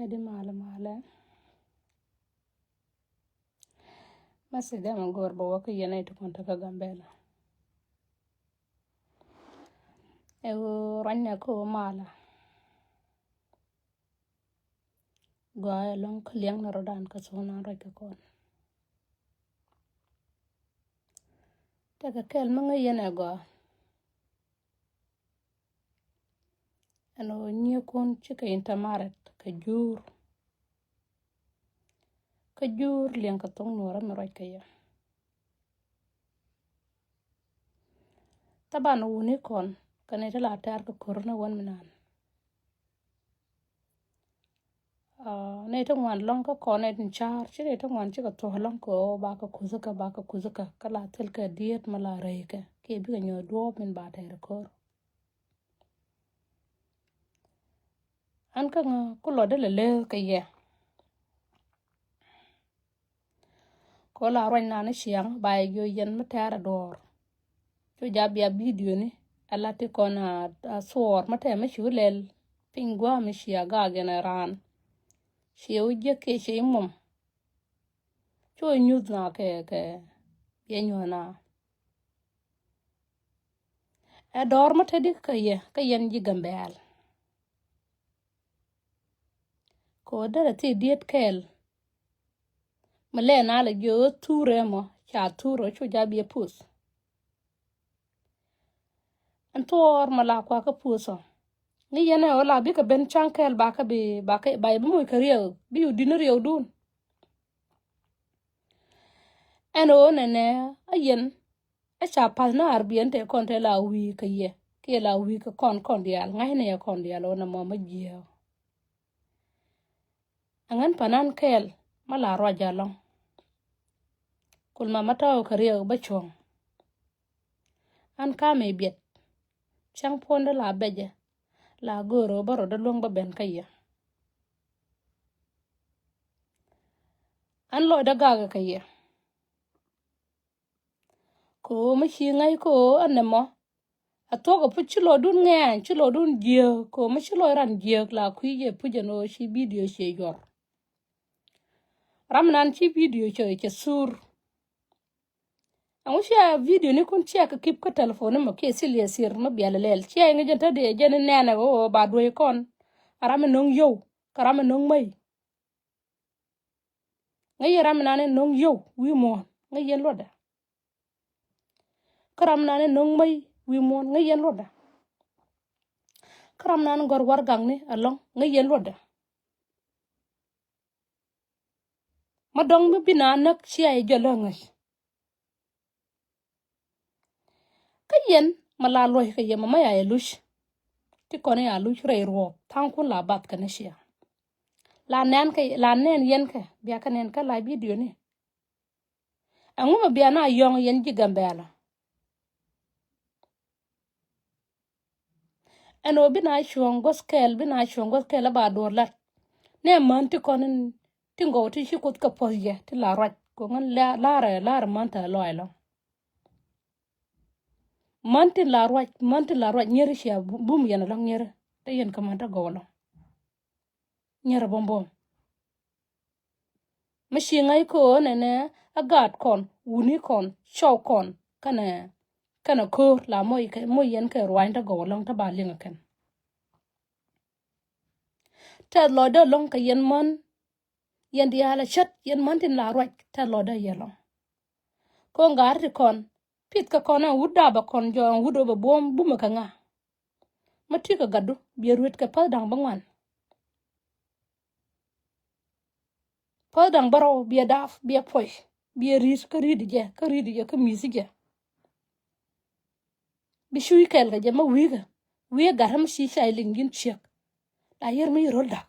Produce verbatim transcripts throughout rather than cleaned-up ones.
Ɛ di malɛ malɛ. Message dee mɛ go̱o̱r bɛ wä kä yɛn a iti kɔn te kä Gambɛla. Ɛ ɣöö ruacnɛ kä ɣöö malä. Gɔaa ɛlɔ̱ŋ kä liɛŋnɛ rɔ̱dan kä thuɔ̱k nan ruac kä kɔn. Tekɛ kɛl mi ŋäc yɛn ɛ gɔaa. Ɛn ɣöö nyiekun cikɛ intermarried kɛ jur. Kä jur liɛŋ kɛ thok nuɔrä mi ruac kɛ yɛ. Thaban wuni kɔn kɛ nɛy ti la tɛ̈r kɛ ko̱r ni wän mi nan. Aa, nɛy ti ŋuan lɔ̱ŋ kä kɔn nɛy tin ca̱r ci nɛy ti ŋuan cikɛ thuɔ̱k lɔ̱ŋ kɛ ɣöö bakɛ kuth kä, bakɛ kuth kä, kä la thil kɛ diet mi la rɛy kɛ kiɛ bikɛ nyuɔ̱th duɔ̱ɔ̱p min ba tɛɛr ko̱r. An kä ŋä ku lɔt dee lɛ leth kɛ yɛ. Ko la ruac nan ni ciaŋ ba yɛ jiɔ yɛn mi tɛɛr a duɔɔr. Cu ja bia bidioni a la ti kɔn a, a thuɔɔr mi tɛɛ mi ci wä lɛl piny gua̱a̱ mi cia gaak yɛn a raan. Cie wä jiäk kiɛ cie imum. Cu nyuth na kɛ, kɛ biɛ nyuɔ̱th na. Ɛ dɔɔr mi te dik kä yɛ, kä yɛn ji̱ Gambɛl. Ko derɛ thi diet kɛɛl. Mi lɛ na lɛ jiö thurɛ mɔ, ca thurɛ cu ja biɛ puth. Ɛn thuɔɔr mɔ la kua kä puth ɔ. Ŋi̱ yɛn ɛ ɣöö la bikɛ ben ca̱ŋ kɛɛl bakɛ bi, bakɛ, ba yɛ bi moc kɛ riɛw, bi yɛ di̱n riɛwdun. Ɛn ɣöö nɛnɛ a yɛn, ɛ ca pa̱th ni arbiɛn te kɔn te la wi̱i̱ kɛ yɛ kiɛ la wi̱i̱ kɛ kɔn kɔn diaal, ŋa̱cnɛ yɛ kɔn diaal ɣöö nɛ mɔ mä jiääk. Ɛŋän pa̱nan kɛɛl mä la ruac alɔ̱ŋ. Kul ma mä tɔ̱ kɛ riɛk bä cuɔ̱ŋ. An ka mëë biɛt cäŋ puɔ̱ndä la bɛcɛ la göörä bä rɔ̱dä luäŋ bä ben kä yɛ. An lɔcdä gakɛ kɛ yɛ. Ko mi ci ŋäc ko an nɛ mɔ. A thuɔ̱k a puc ci lɔcdun ŋɛ̈ɛ̈ny, ci lɔcdun jiääk, ko mi ci lɔc ran jiääk la kui̱ jɛ puc ɛn ɣöö ci bidio ciɛ yuɔr. Ram nan ci bidio cɛ cɛ sur. Ɛŋu cia bidio ni kun cia kɛ kip kä telefon ni mɔ kiɛ thil yɛ thir mi biɛl lɛl. Cia iŋɛ jɛn te diɛ jɛn ni nɛɛnɛ ɣöö ba duɔ̱c kɔn. A ram mi no̱ŋ yio̱w, kä ram mi no̱ŋ mäc. Ŋäc yɛ ram mi nan in no̱ŋ yio̱w wi̱i̱ muɔ̱ɔ̱n, ŋäc yɛn luɔtdɛ. Kä ram nan in no̱ŋ mäc wi̱i̱ muɔ̱ɔ̱n, ŋäc yɛn luɔtdɛ. Kä ram nan in gɔ̱r warɛgakni ɛlɔ̱ŋ, ŋäc yɛn luɔtdɛ. Ma dɔ̱ŋ mi bi na näk cia yɛ jɔl ɛ ŋäc. Kä yɛn ma la luɔ̱c kɛ yɛ ma ma ya yɛ luc. Ti kɔn ya luc rɛy ruɔ̱ɔ̱p tha̱a̱ŋkun la bath kɛ ni cia. La nɛn kɛ, la nɛn yɛn kɛ bia kɛ nɛn kä la bidio ni. Ɛŋu ma bia na yɔ̱ŋ yɛn ji̱ Gambɛla. Ɛn ɣöö bi na cuɔ̱ŋ guäth kɛɛl, bi na cuɔ̱ŋ guäth kɛɛl a ba duɔ̱ɔ̱r lat. Nɛ män ti kɔn in ti gɔw ti ci kuoth kɛ puɔ̱th yɛ ti la ruac. Ko ŋän la, la̱rɛ, la̱rɛ män tɛ lɔc lɔ. Män ti la ruac, män ti la ruac nyeri cia bu-, bum yɛn lɔ nyeri. Te yɛn kä män tɛ gɔw lɔ. Nyeri bum bum. Mi ci ŋäc ko̱o̱n ɛnɛ a gaat kɔn, wuni kɔn, cɔw kɔn, kɛnɛ, kɛnɛ ko̱o̱r la moc kɛ, moc yɛn kɛ ruany te gɔw ɛlɔ̱ŋ te ba liŋ ɛ kɛn. Tɛth lɔcdä ɛlɔ̱ŋ kɛ yɛn män, yɛn diaal ɛ cät, yɛn män tin la ruac, tɛth lɔcdä yɛ ɛlɔ̱ŋ. Ko̱o̱n gaat ti kɔn, pith kɛ kɔn ɛn wut dapɛ kɔn jɔɔŋ wut ɔ bɛ buɔ̱m bumɛ kɛ ŋa. Mi ti kɛ gatdu, biɛ ruet kɛ päth da̱ŋ bä ŋuan. Päth da̱ŋ bärɔw biɛ dap, biɛ puɔc, biɛ ri̱t, kä ri̱t jɛ, kä ri̱t jɛ, kä mi̱th jɛ. Bi cuc kɛɛl kɛ jɛ mä wi̱i̱kä, wi̱i̱ gat ram ci ca liŋ ji̱n ciek. La yɛr mi yɛ ro̱l da̱k.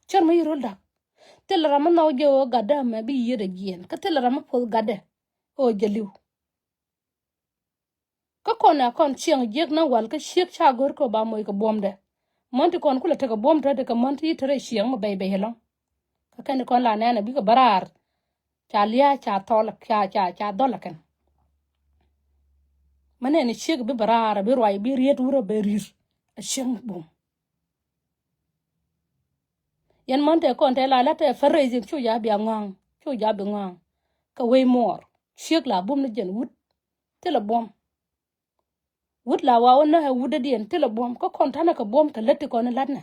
Cär mi yɛ ro̱l da̱k. Thilɛ ram mi nhɔk jɛ ɣöö gatdä mɛ bi yiëëdɛ jiɛɛn. Kä thilɛ ram mi puɔth gatdɛ ɣöö jɛ li̱w. Kä kɔn a kɔn ciɛŋ jiäk na wal kä ciek ca go̱r kɛ ba moc kɛ buɔ̱mdɛ. Män ti kɔn kulɛ tekɛ buɔ̱m te tekɛ män ti te rɛy ciɛŋ mɛ bɛy bɛy ɛlɔ̱ŋ. Kä kɛn kɔn la nɛn a bikɛ bä raar. Ca lia̱a̱ ca thɔl ca ca ca dhɔl a kɛn. Mɛ nɛn ciek bi bä raar a bi ruac bi riet wurɛ bɛ ri̱r. A ciek mɛ buɔ̱m. Yɛn män tɛ kɔn tɛ la la tɛ fundraising cu ja bia ŋɔaŋ, cu ja bi ŋɔaŋ. Kɛ wec muɔɔr ciek la bum ni jɛn wut. Thilɛ buɔm. Wut la wa wä näk ɛ wut dädiɛn thilɛ buɔm kä kɔn tanɛ kɛ buɔm kɛ lät ti kɔn ɛ la̱tnɛ.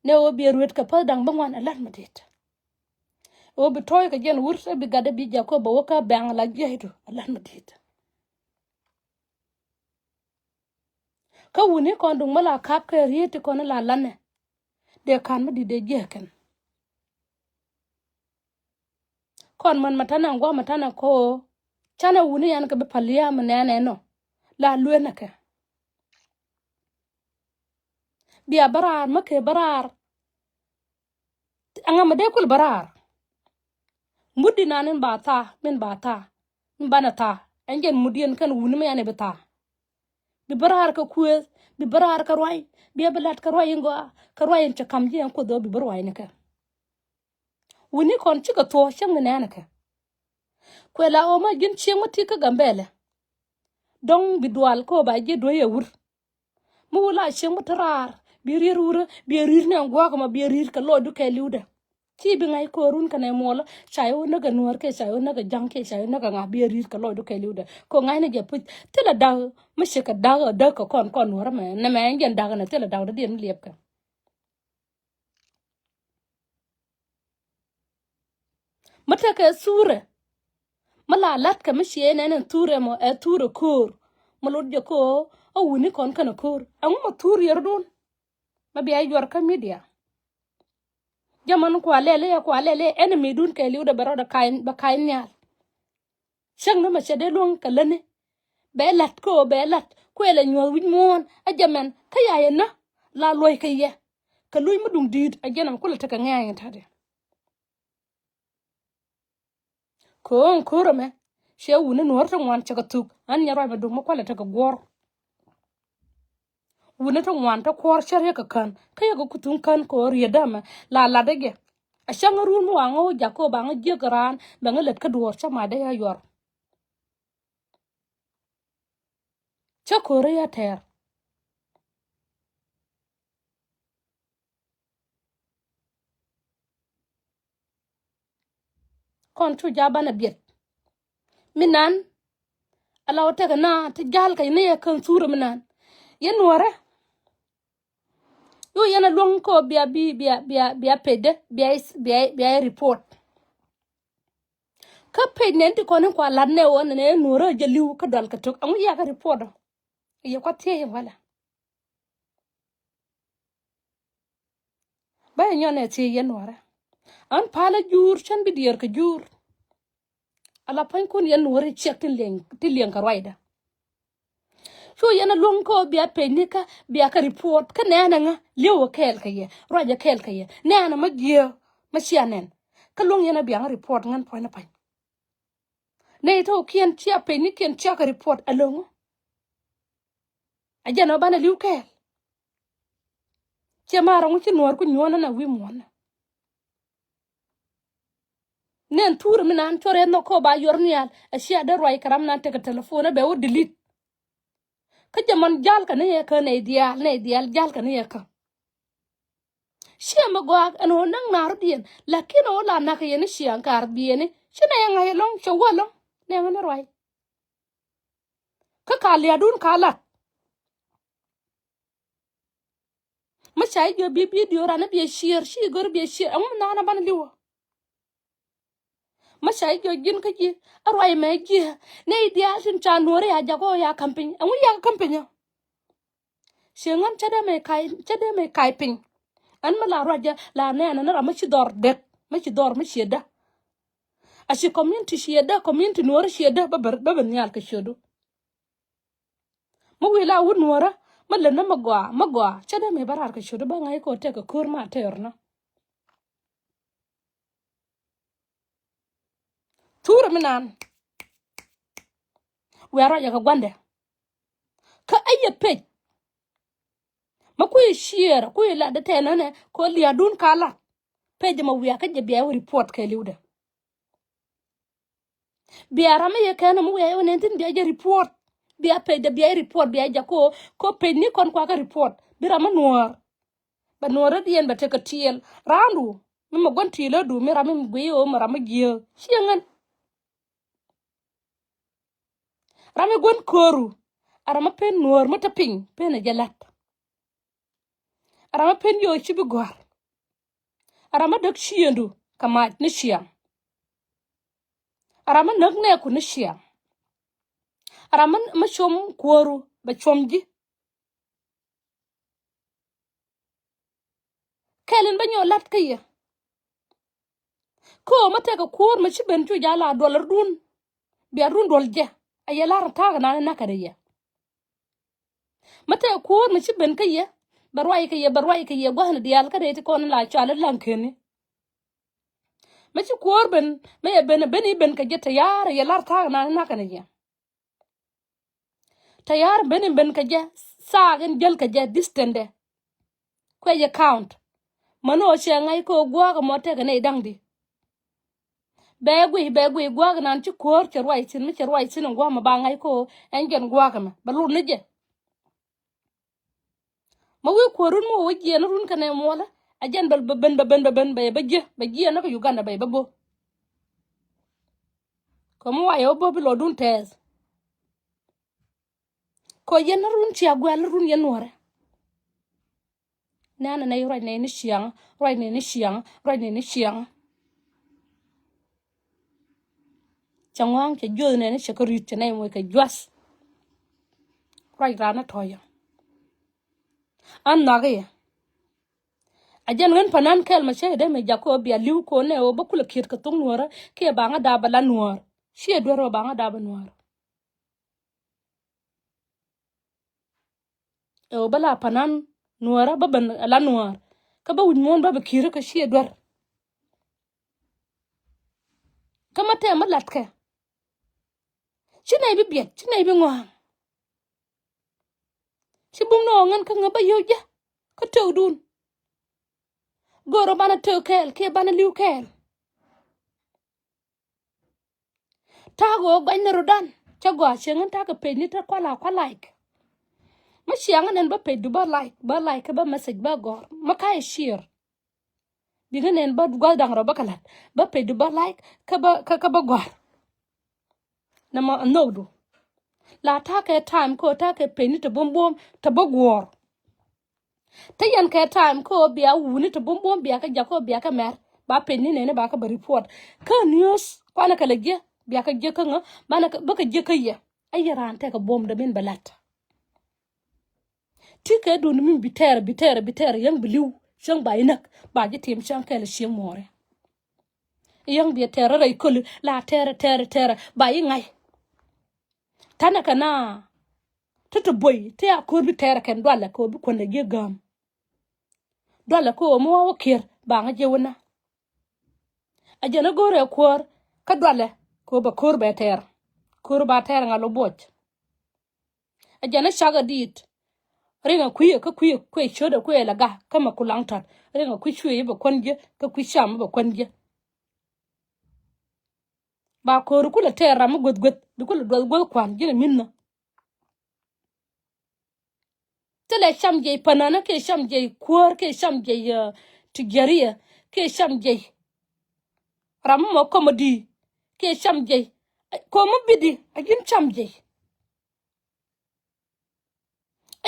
Nɛ ɣöö bi ɛ ruet kɛ päth da̱ŋ bi ŋuan ɛ la̱t mi dit. Ɣöö bi tɔ̱ɔ̱c kɛ jɛn wut ɛ bi gatdɛ bi jak kɔ bɛ wä kä bɛ̈ŋ la jiɛcdu ɛ la̱t mi dit. Kä wuni kɔn duŋ mi la kap kɛ riet ti kɔn la lanɛ. Dee kan mi dit dee jiɛ kɛn. Kɔn män ma tanɛ ŋuɔ ma tanɛ ko. Canɛ wuni yan kɛ bi pal ya mi nɛnɛ nɔ. La luenɛ kɛ. Bia bä raar mi kɛ bä raar. Ɛŋa mi dee kul bä raar. Mut di nan in ba thaa min ba thaa. Min banɛ thaa ɛn jɛn mut yɛn kɛn wuni mi yan ibi thaa. Bi bä raar kɛ kuëëth, bi bä raar kɛ ruac, bi a bi lat kɛ ruac in gɔaa kɛ ruac in cɛ kam ji̱ ɛn kuoth ɣöö bi bä ruac ni kɛ. Wuni kɔn cikɛ thuɔ̱ɔ̱ cäŋ ni nɛɛnɛ kɛ. Kuɛ la ɣöö ma ji̱n cieŋ mi ti kä Gambɛlɛ. Dɔ̱ŋ bi dual kɛ ɣöö ba ji̱ duec ɛ wur. Mi wä la cieŋ mi te raar bi rier wurä bi rier ni ɛn gua̱a̱k ɛmɔ bi rier kɛ lɔcdu kɛɛliwdɛ. Ci bi ŋa̱c ko̱o̱run kɛnɛ muɔlä ca yɛ wä näk ɛ nuäär kiɛ ca yɛ wä näk ɛ ja̱ŋ kiɛ ca yɛ wä näk ɛ ŋa̱ bi rier kɛ lɔcdu kɛɛliwdɛ. Kɛ ŋa̱cnɛ jɛ puc thilɛ da̱k mi cɛ kɛ da̱k ɛ däk kɛ kɔn kɔn nuäärä mɛ nɛ mɛ ɛn jɛn da̱k ɛnɛ thilɛ da̱k dädiɛn mi liɛpkɛ. Mi tekɛ thurɛ mi la la̱tkɛ mi ciɛ nɛn ɛn thurɛ mɔ ɛ thurɛ ko̱o̱r. Mi lot jɛ ko̱o̱r ɛ wuni kɔn kɛn ɛ ko̱o̱r ɛŋu mɔ thur yɛrdun. Mi bia yuɔr kä media. Jɛ man kua lɛl iɛ kua lɛl iɛ enemy dun kɛɛliwdɛ bɛ rɔɔdɛ ka̱ny bɛ ka̱ny nhial. Cäŋ ni mɛ cɛ dee luäŋ kɛ lätni. Bɛ la̱t kä ɣöö bɛ la̱t kuɛɛlɛ nyuɔ̱th wi̱c muɔ̱ɔ̱n ɛ jɛ mɛn kä ya yɛ nä la luɔ̱c kɛ yɛ. Kɛ luc mi duŋ di̱i̱t ɛ jɛn ɛmɛ kulɛ tekɛ ŋɛ̈ɛ̈ny in ta̱tdɛ. Kɛ ɣöö ɛn ko̱r ɛmɛ ciɛ wuni nuɔ̱ɔ̱r ti ŋuan cɛ kɛ thuk ɣän nyɛ ruac mɛ duŋ mi kualɛ tekɛ guɔ̱r. Wuni ti ŋuan ti kuɔ̱r cä riek kɛ kän kä yɛ kɛ kuthun kän kɛ ɣöö rietdä ɛmɛ la latdä jɛ. A cäŋ ɣä run mi waŋä wä jak kɛ ɣöö baŋä jiäk kɛ raan bɛŋä lät kä duɔ̱ɔ̱r cä ma̱a̱dä yä yuɔr. Cä ko̱rä yä tɛɛr. Kɔn cu ja̱ banɛ biɛt. Mi nan ala wä tekɛ na ti ja̱l kɛ ni yɛ kän thurä mi nan. Yɛ nuɔrɛ. Yu yɛn a luäŋ kɔ bia bi bia bia bia pecdä bia bia bia report. Kä pec nɛn ti kɔn in kua lat nɛ wä nɛn ɛ nuɔrä jɛ li̱w kä dual kɛ tok ɛŋu yakɛ report ɔ. Yɛ kua thiec in walɛ. Bä yɛ nyɔn ɛ thiec yɛn nuɔrɛ. An palä jur cän bi diɛɛr kɛ jur. Ala puɔ̱nykun yɛn nuɔri ciɛk ti liɛŋ ti liɛŋ kɛ ruacdä. Cu yɛn a luäŋ kä bia pecni kä bia kɛ report kä nɛɛnɛ ŋä li̱w ɛ kɛɛl kɛ yɛ ruacɛ kɛɛl kɛ yɛ nɛɛnɛ mä jiääk mä cia nɛn. Kä luäŋ yɛn a bia ŋä report ŋän puɔ̱ny ni pa̱ny. Nɛy tɔ̱ kiɛn cia pecni kiɛn cia kɛ report a lo̱ŋ. A jɛn ɔ banɛ li̱w kɛɛl. Ciɛ ma̱a̱r ɔŋ ci nuɔ̱ɔ̱r ku nyuɔ̱ɔ̱n ɛn a wi̱i̱ muɔ̱ɔ̱n. Nɛn thurɛ mi nan cuɔr yɛ nhɔk kɔ ba yuɔr nhial a cia dee ruac kɛ ram nan tekɛ telephone ɛ bɛ wä delete. Kä jɛ man jal kɛ ni yɛ kä nɛy diaal nɛy diaal jal kɛ ni yɛ kä. Ciɛ mi gɔaa ɛn ɣöö näk na̱a̱r rɔ̱diɛn lakin ɣöö la na̱k yɛn ni ciaŋ kaar biɛni ci nɛy ɛŋa̱c ɛlɔ̱ŋ cɛ wä ɛlɔ̱ŋ nɛy ɛŋa̱c ni ruac. Kä ka lia̱a̱dun ka lat. Mi ca i̱ jiɔ bi bidio ran i̱ biɛ ciëër ci i̱ gör biɛ ciëër ɛŋu mi naan a ban li̱wä. Mi ca i̱ jiɔ ji̱n kä ji̱ a ruac mɛ ji̱ nɛ i̱ diaal tin ca nuɔ̱ɔ̱ri a jakɔ ya ka̱m piny ɛŋu yak ka̱m piny ɔ. Ci ŋän cä dee mɛ ka̱y cä dee mɛ ka̱y piny. Ɛn mi la ruac jɛ la nɛɛnɛ ni ram mi ci dhɔr dek mi ci dhɔr mi ciëtdä. A ci community ciëtdä community nuɔ̱ɔ̱ri ciëtdä bä bɛ bä bɛ nhial kɛ ciötdu. Mi wi̱i̱ la wut nuɔ̱ɔ̱rä mi lät ni mi gɔaa mi gɔaa cä dee mi bä raar kɛ ciötdu bä ŋa̱c kɛ ɣöö tɛk kɛ ko̱r ma tɛɛr ni. Thurɛ mi naan wiaa ruacɛ kɛ gua̱ndɛ. Kä ɛ yɛ pec ma kui̱ ciëër kui̱ lat dee tɛn nänɛ kɛ ɣöö lia̱a̱dun ka lat. Pec ɛmɔ wiaa kä jɛ bia wä report kɛ li̱wdɛ. Bia ram mi yɛ kɛn mi wiaa yɛ wä nɛn thi̱n bia jɛ report. Bia pecdɛ bia report bia jɛ ko ko pec ni kɔn kuakä report bi ram mi nuɔ̱ɔ̱r. Bɛ nuɔɔrädiɛn bɛ tekɛ tiɛɛl raandu. Mi mɛ gua̱n ti̱i̱lä du mi ram mi guiy ɣöö mɛ ram mi jiääk ciɛ ŋän. Ram mi gua̱n kööru. A ram mi pen nuɔɔr mi te piny pen a jɛ la̱t. A ram mi pen yio̱o̱ ci bi gɔ̱a̱r. A ram mi däk ciëëndu kɛ mac ni ciaŋ. A ram mi näk nɛɛku ni ciaŋ. A ram mi com kuɔ̱ru bɛ com ji̱. Kɛl in bä nyɔk la̱t kä yɛ. Kä ɣöö mä tɛkɛ kuäär mä ci ben cu jal a duɔl run. Bia run duɔl jɛ a yɛ lar ta̱a̱ kɛ naan in na̱kɛ dee yɛ. Mä tɛkɛ kuäär mä ci ben kä yɛ bɛ ruac kɛ yɛ bɛ ruac kɛ yɛ gua̱thni diaal kä dee ti kɔn in la cual in laŋ keni. Mä ci kuäär ben mä yɛ ben ben i̱ ben kɛ jɛ te ya̱a̱r a yɛ lar ta̱a̱ kɛ naan in na̱kɛ dee yɛ. Tayar ben in ben kä jɛ, saak in jäl kä jɛ distance dɛ. Kuɛ jɛ count. Män ɣöö cɛ ŋa̱c kä ɣöö gua̱a̱k ɛmɔ tɛkɛ nɛy da̱ŋ di. Bɛ guiy bɛ guiy gua̱a̱k nan ci kuäär cɛ ruac thi̱n mi cɛ ruac thi̱n in gua̱a̱k mɛ ba ŋa̱c kä ɣöö ɛn jɛn gua̱a̱k ɛmɛ bɛ lut ni jɛ. Mä wi̱i̱ kuäärun mi wä jiɛɛn run kɛnɛ muɔlä. A jɛn bɛ ben bɛ ben bɛ ben bɛ bä jiɛ bɛ jiɛɛn ni kä Uganda bɛ bä bo̱. Kɛ mi wa yɛ wä bo̱ bi lɔdun tɛɛth. Kɔ yɛn run cia guɛl run yɛn nuɔrɛ. Nɛnɛ nɛy ruac nɛy ni ciaŋ ruac nɛy ni ciaŋ ruac nɛy ni ciaŋ. Cɛ ŋɔ̱a̱ŋ cɛ juɔth nɛy ni cɛ kä ri̱t cɛ nɛy moc kɛ juath. Ruac raan ni tɔ̱yä. An nhɔakä yɛ. A jɛn ɣän pa̱n an kɛl mɛ cä yɛ dee mɛ jak kɛ ɣöö bia li̱w kɛ ɣöö nɛ ɣöö bä kulɛ kiet kɛ thok nuɔ̱ɔ̱rä kiɛ baŋä daap bɛ la nuɔ̱ɔ̱r. Ciɛ duer ɣöö baŋä daap bɛ nuɔ̱ɔ̱r. Ɛ ɣöö bä la pa̱n an nuɔ̱ɔ̱rä bä ben la nuɔ̱ɔ̱r kä bä wi̱c muɔ̱ɔ̱n bä bɛ kiet kä ciɛ duer. Kä mä tɛm mä latkɛ. Ci nɛy bi biɛt ci nɛy bi ŋɔ̱a̱ŋ. Ci bum ni ɣɔ̱ŋ ɛn kä ŋä bä yio̱w jɛ kä tëëkdun. Go̱o̱rä banɛ tëëk kɛɛl kiɛ banɛ li̱w kɛɛl. Ta̱a̱ ɣöö guany ni ro̱dan cä gɔaa cieŋ in ta̱a̱ kɛ page ni te kuala kualaik. Mi ciaŋ in ɛn bä page du bä like bä like kä bä message bä gɔ̱r mi ka̱ i̱ share. Bikɛ nɛn bä gua̱th da̱ŋ rɔ bä kɛ la̱t bä page du bä like kä bä kä kä bä gɔ̱a̱r. Nɛ mɔ anhökdu la ta̱a̱ kɛ time kä ta̱a̱ kɛ page ni te buɔ̱m buɔ̱m te bä guɔ̱ɔ̱r. Te yɛn kɛ time kä bia wuni te buɔ̱m buɔ̱m bia kä jak kä bia kä mɛr ba page ni nɛn ba kä bä report kä news kuanɛ kɛ lɛ jiɛ bia kä jiɛ kä ŋä banɛ bä kɛ jiɛ kä yɛ. A yɛ raan tɛk kɛ buɔ̱m dɛ min bɛ la̱t. Ti kɛ dun mi bi tɛɛr bi tɛɛr bi tɛɛr yäŋ bi li̱w cäŋ ba inäk ba ji̱ tim cäŋ kɛl cieŋ muɔɔri. Yäŋ bi tɛɛr rɛy köli la tɛɛr tɛɛr tɛɛr ba iŋa̱c. Tanɛ kɛ na ti ti boy ti a ko̱r bi tɛɛr kɛn dualɛ kɛ ɣöö bi kuändɛ jiɛ gäm. Dualɛ kɛ ɣöö mi wä wä kier ba ŋa̱c jiɛ wä na. A jɛn a go̱rɛ kuäär kä dualɛ kɛ ɣöö bɛ ko̱r bɛ tɛɛr. Ko̱r ba tɛɛr ŋa̱ lo buɔc. A jɛn a cak a diit. Riŋ a kui̱ kä kui̱ kui̱ ciöt a kui̱ la ga kä ma kulaŋ tɔt. Riŋ a kui̱ cuëë bɛ kuän jiɛ kä kui̱ cam bɛ kuän jiɛ. Ba ko̱r kulɛ tɛɛr ram mi gueth gueth bi kulɛ duɔth gueth kuan ji̱n a mi̱n nhä. Thilɛ cam jiɛc pänänä kiɛ cam jiɛc kuäär kiɛ cam jiɛc, uh, tigiɛriɛ kiɛ cam jiɛc. Ram mi mɔ comedy kiɛ cam jiɛc. Ko̱r mi bidi a ji̱n cam jiɛc.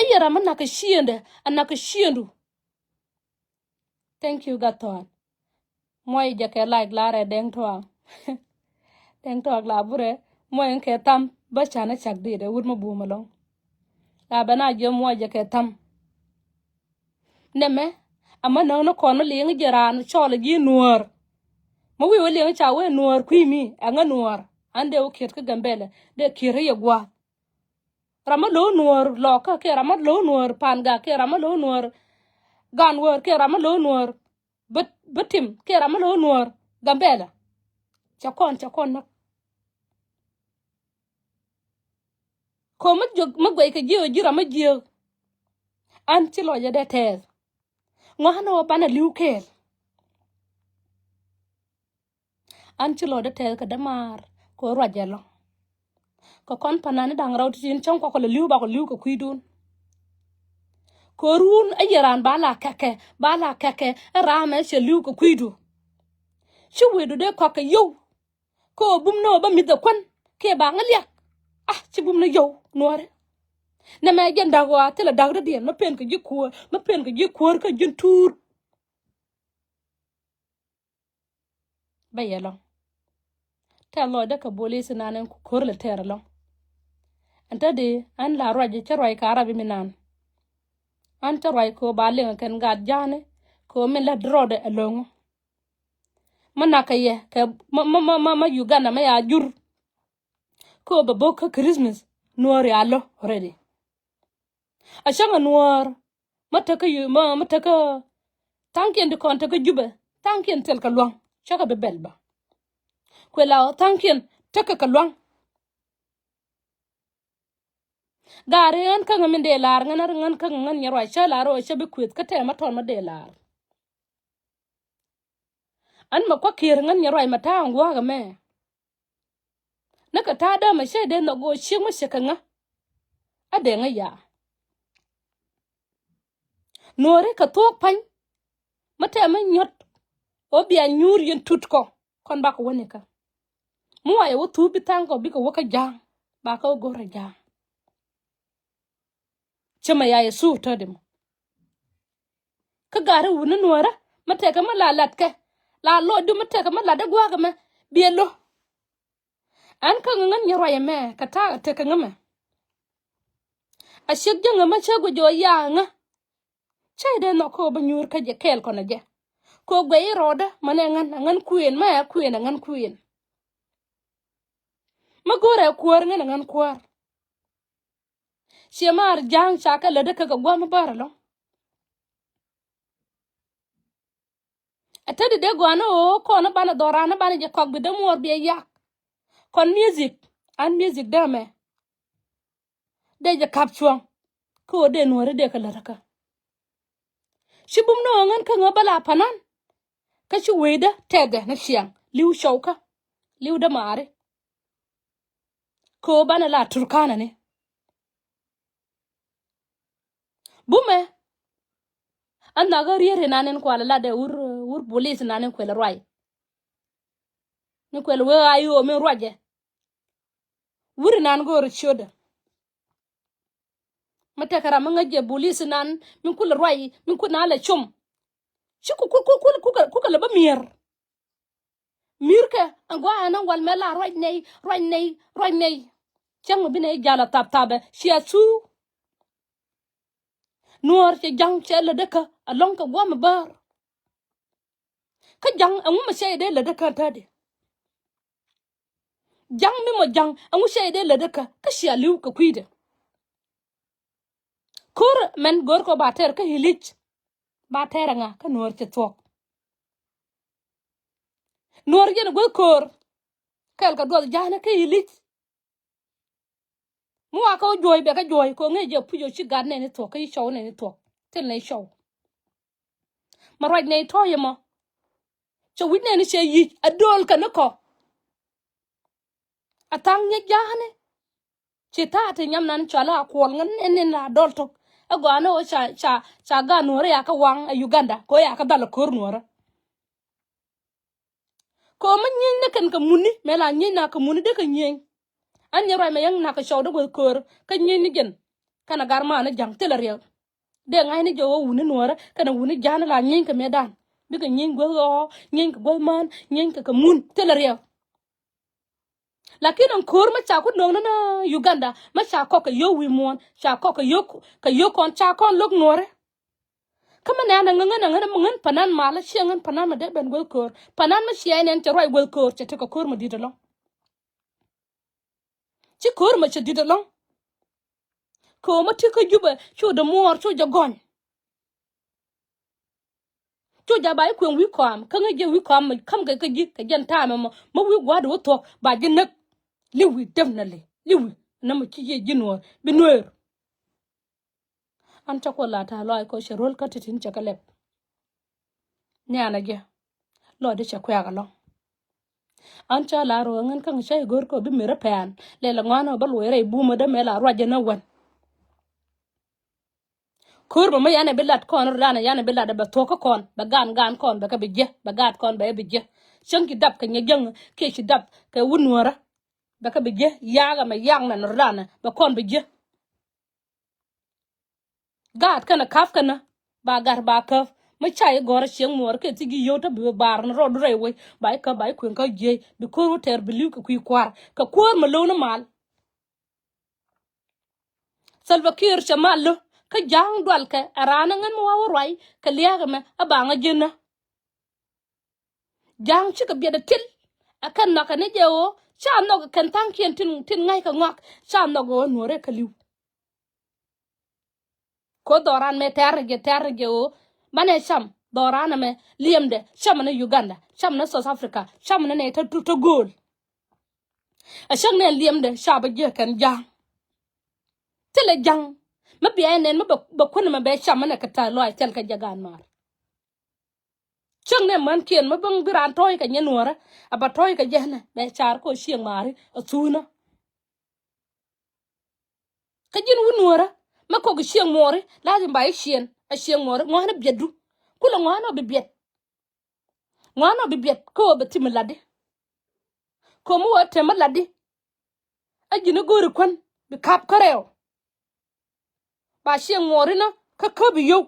Ɛ yɛ ram mi nak kɛ ciëndɛ a nak kɛ ciëndu. Thank you Gathɔan. Muɔc jɛ kɛ like larɛ Dɛŋ Tuaak. Dɛŋ Tuaak la burɛ muɔc kɛ tham bä canɛ cak dit ɛ wut mi bum ɛlɔŋ. La bɛ na jiɛ muɔc jɛ kɛ tham. Nɛmɛ a mä näk ni kɔn mi liŋ jiɛ raan cɔl ji̱ nuäär. Mi wi̱i̱ wä liŋ ca wee nuäär kui̱ mi ɛŋä nuäär. An dee wä kiet kä Gambɛlɛ dee kiet ri yɛ gua̱a̱th. Ram mi lo̱w nuɔ̱ɔ̱r lɔkä kiɛ ram mi lo̱w nuɔ̱ɔ̱r panga kiɛ ram mi lo̱w nuɔ̱ɔ̱r gan wäär kiɛ ram mi lo̱w nuɔ̱ɔ̱r bä bä tim kiɛ ram mi lo̱w nuɔ̱ɔ̱r Gambɛlɛ. Cɛ kɔn cɛ kɔn näk. Ko̱ mi jiök mi guɛc kɛ jiök ji̱ ram mi jiök. An ci lɔcɛ dee tɛɛth ŋuan ɔ banɛ li̱w kɛɛl. An ci lɔcdä tɛth kɛ dämaar kɛ ruac ɛlɔ. Kɛ kɔn panani da̱ŋ rɛw ti̱ti̱n cäŋ kuakɔ lɛ li̱w bakɔ li̱w kɛ kui̱dun. Kɛ ɣöö ruun ɛ yɛ raan ba la kɛkɛ, ba la kɛkɛ, ɛ raamɛ cɛ li̱w kɛ kui̱du. Ci wecdu dee kɔk kɛ yio̱w. Kɛ ɣöö bum ni ɣöö bä mi̱th ɛ kuän kiɛ ba ŋä liak. Ah, ci bum ni yio̱w nuɔ̱ɔ̱ri. Nɛmɛ jɛn da̱k ɣɔaa thilɛ da̱k dɔ̱diɛn, mä pen kɛ ji̱ kuäär, mä pen kɛ ji̱ kuäär kä ji̱n tuur. Bä yɛ lɔ̱ŋ. Tɛth lɔcdä kɛ bolis inan ɛn ku ko̱r lɛ tɛɛr ɛlɔ̱ŋ. Ɛn te di ɛn la ruac cä ruac kɛ Arab iminan. Ɛn cä ruac kɛ ɣöö ba liŋ kɛn gat ja̱a̱ni kɛ ɣöö min lät rɔɔdɛ ɛlɔ̱ŋ. Mä nakä yɛ kɛ mä, mä, mä, mä, mä Uganda mä ya jur. Kɛ ɣöö bɛ bo̱k kä Christmas nuɔ̱ɔ̱r ya lo̱ already. A cäŋ a nuɔ̱ɔ̱r mä tekä yu mä, mä tekä tha̱a̱ŋkiɛn ti kɔn tekä Jubɛ, tha̱a̱ŋkiɛn thil kɛ lua̱ŋ. Cä kɛ bi bɛl bä. Kuɛ la tha̱a̱ŋkiɛn tekɛ kɛ lua̱ŋ. Gaari ɣän käŋä min dee la̱r ŋän, ɣän käŋä ŋän nyɛ ruac cä la̱r ɣöö cä bi kuëth kä tɛmä tɔn mä dee la̱r. Ɣän mɛ kua̱ kiër ŋän nyɛ ruac mɛ ta̱a̱ ŋua̱a̱k ɛmɛ. Ni kɛ ta̱a̱ dämɛ cɛ dee nhɔk ɣöö ciek mä cɛ kɛ ŋä. A dee ŋä ya̱a̱. Nuɔ̱ɔ̱ri kɛ thuɔ̱k pa̱ny. Mä tɛmä nyuɔ̱t ɣöö bia nyuur yɛn tut kɔ. Kɔn bakɛ wä nikä. Mi wa yɛ wä thup bi tha̱a̱ŋ kɔ bikɛ wä kä ja̱a̱ŋ. Bakɛ wä go̱rɛ ja̱a̱ŋ. Cä mɛ ya yɛ thup tɔ̱ di mɔ. Kä ga̱ri wuni nuɔ̱ɔ̱rä mä tɛkɛ mä la latkɛ. La lɔcdu mä tɛkɛ mä latdä gua̱a̱kɛ mɛ biɛ lo̱. Ɛn kä ŋä ŋän nyɛ ruac ɛmɛ kɛ ta̱a̱ tekɛ ŋä mɛ. A ciek jäŋä mä cä guic ɣöö ya ŋä. Cä dee nhɔk kɛ ɣöö bä nyuur kä jɛ kɛɛl kɔn ɛ jɛ. Kɛ ɣöö guɛc i̱ rɔɔdä mɛn ɛ ŋän, ɛ ŋän kuëën, mä ɛ kuëën, ɛ ŋän kuëën. Mä go̱o̱rɛ kuäär ŋän, ɛ ŋän kuäär. Ciɛ maar ja̱a̱ŋ ca kɛ lätdä kä kɛ gua̱a̱m bär ɛlɔ̱ŋ. Ɛ te di dee gɔaa ni ɣöö kɔn ni banɛ dhɔran ni banɛ jɛ kɔk bi dee muɔɔr bi ɛ yak. Kɔn music, an music dee mɛ. Dee jɛ kap cuɔ̱ŋ. Kä ɣöö dee nuɔ̱ɔ̱ri dee kɛ lät kä. Ci bum ni ɣöö ŋän kä ŋä bä la panan. Kä ci wecdä tɛkɛ ni ciaŋ. Li̱w cɔwkä. Li̱w dämaari. Kä ɣöö banɛ la Turkana ni. Bumɛ. An nhak ɣä riet inan in kualɛ lat ɛ wur, wur bolis inan in kuɛlɛ ruac. Ni kuɛlɛ wee a yo̱o̱ min ruacɛ. Wur inan go̱o̱r ciötdä. Mi tekɛ ram mi ŋäc jɛ bolis inan min kulɛ ruac min kulɛ na lɛ com. Ci ku, ku, ku, ku, ku, ku, kukɛ lɛ bä mi̱er. Mi̱rkɛ ɛn gua̱a̱ ɛn ɛn wal mɛ la ruac nɛy, ruac nɛy, ruac nɛy. Cäŋ mi bi nɛy jal a thap thapɛ cia thuu. Nuɔ̱ɔ̱r cɛ ja̱ŋ cɛ lätdä kä ɛlɔ̱ŋ kɛ gua̱a̱ mi bäär. Kä ja̱ŋ ɛŋu mɛ cɛ yɛ dee lätdä kä tätdi. Ja̱ŋ mi mɔ ja̱ŋ ɛŋu cɛ yɛ dee lätdä kä kä cia li̱w kɛ kui̱dɛ. Ko̱r mɛn go̱o̱r kɔ ba tɛr kä ilic. Ba tɛr ɛŋa kä nuɔ̱ɔ̱r cɛ thuɔ̱k. Nuɔ̱ɔ̱r jɛn guäth ko̱o̱r. Kɛl kɛ duɔth ja̱a̱nä kä ilic. Mi wa kä wä juɔ̱ɔ̱c bɛ kä juɔ̱ɔ̱c kɛ ŋäc jɛ puc ɔ ci gat nɛni thuɔ̱k kä ci cɔw nɛni thuɔ̱k. Thil nɛy cɔw. Ma ruac nɛy tɔ̱ yɛ mɔ. Cɛ wi̱c nɛni cɛ yic a do̱l kɛ ni kɔ. A tha̱a̱ŋ nyɛ ja̱a̱ni. Ci ta̱a̱ ti nyam nan cɔal a kuɔl ŋän nɛni la dɔl tok. Ɛ gɔaa ni ɣöö ca, ca, ca gaat nuɔ̱ɔ̱rä ya kä waŋ ɛ Uganda kɛ ɣöö ya kä dhal ɛ ko̱r nuɔ̱ɔ̱rä. Kɛ ɣöö mi nyieny ni kɛn kɛ muni mɛ la nyieny na kɛ muni dee kɛ nyieny. An nyɛ ruac mɛ yäŋ nak kɛ cɔw dee guäth köör kä nyieny ni jɛn. Kɛn a gar maa ni ja̱ŋ thilɛ riɛk. Dee ŋa̱c ni jɛ ɣöö wuni nuɔ̱ɔ̱rä kɛn a wuni ja̱a̱n la nyieny kɛ mɛ dan. Bikɛ nyieny guäth ɣɔɔ, nyieny kɛ guäth mään, nyieny kɛ kɛ mun thilɛ riɛk. Lakin ɛn ko̱r mi ca ku no̱o̱ŋ ni ni Uganda mi ca kɔk kɛ yio̱w wi̱i̱ muɔ̱ɔ̱n ca kɔk kɛ yio̱w kɛ yio̱w kɔn ca kɔn lo̱k nuɔ̱ɔ̱rä. Kä mi nɛn a ŋäŋ ŋän a ŋän a ŋän panan malä ciɛ ŋän panan mi dee ben guäth köör panan mi ciɛ nɛn cɛ ruac guäth köör cɛ tekɛ köör mi di̱t ɛlɔ̱ŋ. Ci köör mi cɛ di̱t ɛlɔ̱ŋ. Köör mi ti kä Jubɛ cu dee muɔɔr cu jɛ gɔny. Cu ja̱ ba ji̱ kueŋ wi̱i̱ kɔam kä ŋäc jɛ wi̱i̱ kɔam mi ka̱m kɛ kä ji̱ kɛ jɛn ta̱a̱mɛ mɔ mi wi̱i̱ gua̱a̱r di wä thuɔ̱k ba ji̱ näk. Li̱wi definitely li̱wi. Nä mi ci jiɛ ji̱ nuɔ̱ɔ̱r bi nueer. An cä kuɔ la ta̱a̱ lɔaac kɔ cɛ ro̱l kä ti̱ti̱n cɛ kɛ lɛp. Nhianɛ jɛ lɔcdä cɛ kuɛ̈k ɛlɔ̱ŋ. An cä la rɔ ɣän kä ŋä cä i̱ go̱r kɔ bi mi rɛ pɛ̈ɛ̈n lɛ lɛ ŋɔ̱a̱n ɔ bä luɔc rɛy bumä dämɛ la ruacä ni wän. Ko̱r mɛ mi yanɛ bi lat kɔn rɔ danɛ yanɛ bi lat bɛ thuɔ̱k kä kɔn bɛ gan gan kɔn bɛ kɛ bi jiɛ bɛ gaat kɔn bɛ bi jiɛ. Cäŋ ci dap kɛ nyɛ jäŋ kiɛ ci dap kɛ wut nuɔ̱ɔ̱rä. Bɛ kɛ bi jiɛ ya̱a̱k ɛmɛ ya̱a̱k nɛn rɔ danɛ bɛ kɔn bi jiɛ. Gaat kɛnɛ ka̱p kɛnɛ ba gat ba käp mi ca i̱ gɔ̱rä cieŋ muɔɔr kɛ thiec ji̱ yio̱w te bi bar ni rɔɔdu rɛy wec ba i̱ käp ba i̱ kueŋ kä jiey bi ko̱r wä tɛɛr bi li̱w kɛ kui̱ kua̱r kɛ kuäär mi lo̱w ni mal. Salva Kiir cɛ mal lo̱ kä ja̱a̱ŋ dualkɛ ɛ raan ɛ ŋän mi wa wä ruac kɛ lia̱a̱k ɛmɛ ɛ baŋä ji̱n nä. Ja̱a̱ŋ cikɛ biɛt ɛ til ɛ kɛn nhɔakɛ ni jɛ ɣöö ca nhɔk ɛ kɛn tha̱a̱ŋkiɛn tin tin ŋa̱ckɛ ŋɔak ca nhɔk ɣöö nuɔ̱ɔ̱rɛ kɛ li̱w. Ko dhɔran mɛ tɛ̈r ni jɛ tɛ̈r ni jɛ ɣöö banɛ cam dhɔran ɛmɛ liɛmdɛ cam ni Uganda cam ni South Africa cam ni nɛ tä tä gööl. Ɛ cäŋ nɛ liɛmdɛ ca bä jiɛ kɛn ja̱a̱ŋ. Thilɛ ja̱ŋ mi biaɛ nɛn mi bɛ kuän ɛmɛ bɛ cam mi nɛ kɛ ta̱a̱ lɔac thil kɛ jɛ gaan maar. Cäŋ nɛ mänkiɛn mi bäŋ bi raan tɔ̱ɔ̱c kɛ nyɛ nuɔ̱ɔ̱rä a bä tɔ̱ɔ̱c kɛ jɛnɛ bɛ car kɔ cieŋ maari a thuunä. Kä ji̱n wut nuɔ̱ɔ̱rä mi kɔk cieŋ muɔɔri lazim ba i̱ ciɛn a cieŋ muɔɔri ŋuanä biɛtdu. Kulɛ ŋuanä bi biɛt. Ŋuanä bi biɛt kä ɣöö bɛ thim mi latdi. Ko̱mi wä tɛm mi latdi. A ji̱n i̱ go̱o̱ri kuän bi ka̱p kä rɛw. Ba cieŋ muɔɔri ni kä käp i̱ yio̱w.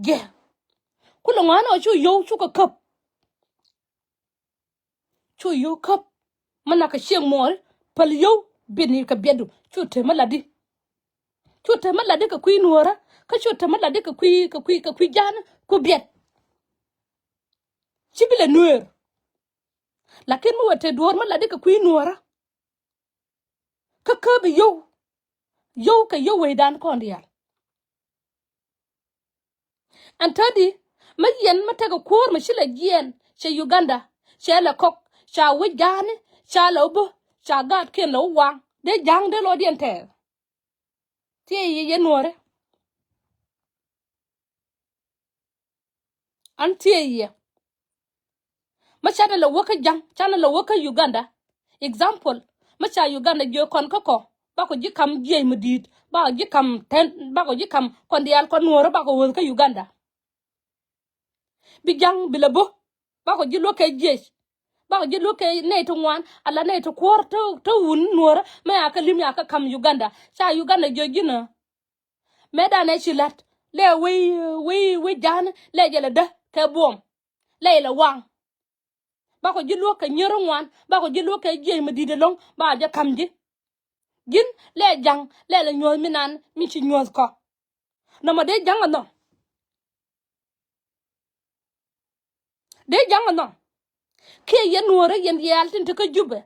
Jɛ kulɛ ŋuan ɔ cu yio̱w cukɛ käp. Cu yio̱w käp mi nak kɛ cieŋ muɔɔri päl yio̱w biɛt ni kɛ biɛtdu cu te mi latdi. Cu te mi latdi kɛ kui̱ nuɔ̱ɔ̱rä kä cu te mi latdi kɛ kui̱ kɛ kui̱ kɛ kui̱ ja̱a̱n ku biɛt. Ci bi lɛ nuëër. Lakin mi wä te duɔ̱ɔ̱r mi latdi kɛ kui̱ nuɔ̱ɔ̱rä. Kä käp i̱ yio̱w yio̱w kɛ yio̱w wecdan kɔn diaal. Ɛn tädi mi yɛn mi tekɛ kuäär mi ci lɛ jiɛɛn cɛ Uganda cɛ lɛ kɔk ca wec ja̱a̱ni ca lɛ wä bä ca gaatkiɛn lɛ wä waŋ dee ja̱a̱ŋ dee lɔcdiɛn tɛɛr. Thiee yɛ yɛ nuɔ̱ɔ̱ri. An thiee yɛ. Mi canɛ lɛ wä kä ja̱ŋ canɛ lɛ wä kä Uganda. Example mi ca Uganda jiök kɔn kä kɔ bakɔ ji̱ kam jiɛc mi di̱i̱t bakɔ ji̱ kam tɛn bakɔ ji̱ kam kɔn diaal kɔn nuɔ̱ɔ̱rä bakɔ wä kä Uganda. Bi ja̱ŋ bi lɛ bä bakɔ ji̱ luäk kɛ jiɛc. Bakɔ ji̱ luäk kɛ nɛy ti ŋuan ala nɛy ti kuɔ̱r te wun nuɔ̱ɔ̱rä mɛ a kä li̱m ya kä kam Uganda ca Uganda jiök ji̱n ɛ. Mëë danɛ ci la̱t lɛ wec wec wec ja̱a̱n lɛ jɛ lɛ dä kɛ buɔm lɛ ilɛ waŋ. Bakɔ ji̱ luäk kɛ nyier ŋuan bakɔ ji̱ luäk kɛ jiɛc mi di̱t ɛlɔ̱ŋ ba jɛ ka̱m ji̱. Ji̱n lɛ ja̱ŋ lɛ lɛ nyuɔ̱th mi nan mi ci nyuɔ̱th kɔ. Nɔmɔ dee ja̱ŋ ɛnhɔm. Dee ja̱ŋ ɛnhɔm. Kiɛ yɛn nuɔ̱ɔ̱rä yɛn diaal tin te kä Jubɛ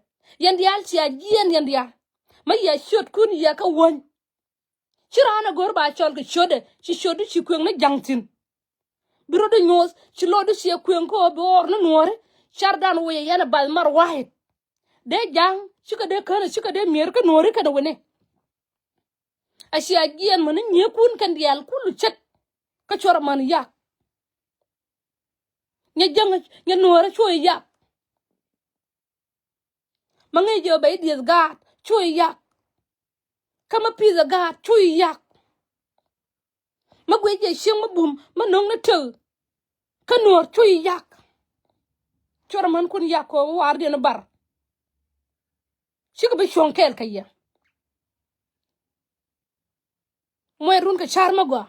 yɛn diaal cia jiɛɛn yɛn diaal. Mi yɛ ciötkun yɛ kä wäny. Ci raan a go̱r ba cɔl kɛ ciötdɛ ci ciötdu ci kuëŋ ni ja̱ŋ thi̱n. Bi rot di nyuɔ̱th ci lotdu ciɛ kuëŋ kä ɣöö bi ɣɔr ni nuɔ̱ɔ̱ri. Cardan wec ɛ yɛn ɛ bath mar wa̱a̱. Dee ja̱a̱ŋ cikɛ dee känɛ cikɛ dee mi̱eer kä nuɔ̱ɔ̱ri kɛnɛ wini. A cia jiɛɛn mäni nyiëëkun kɛn diaal kulu ce̱t. Kä cuɔr amäni yak. Nyɛ jäŋ nyɛ nuɔ̱ɔ̱ri cuɔ i̱ yak. Ma ŋi̱i̱c jɛ bɛ i̱ dieth gaat cu i̱ yak. Kä ma pi̱th ɛ gaat cu i̱ yak. Ma guic jɛ cieŋ ma bum ma no̱ŋ ni tëk. Kä nuɔ̱ɔ̱r cu i̱ yak. Cuɔr amänkun yak kɔ wardiɛn i̱ bar. Cikɛ bi cuɔ̱ŋ kɛɛl kɛ yɛ. Muɔc run kɛ ca̱r mi gɔaa.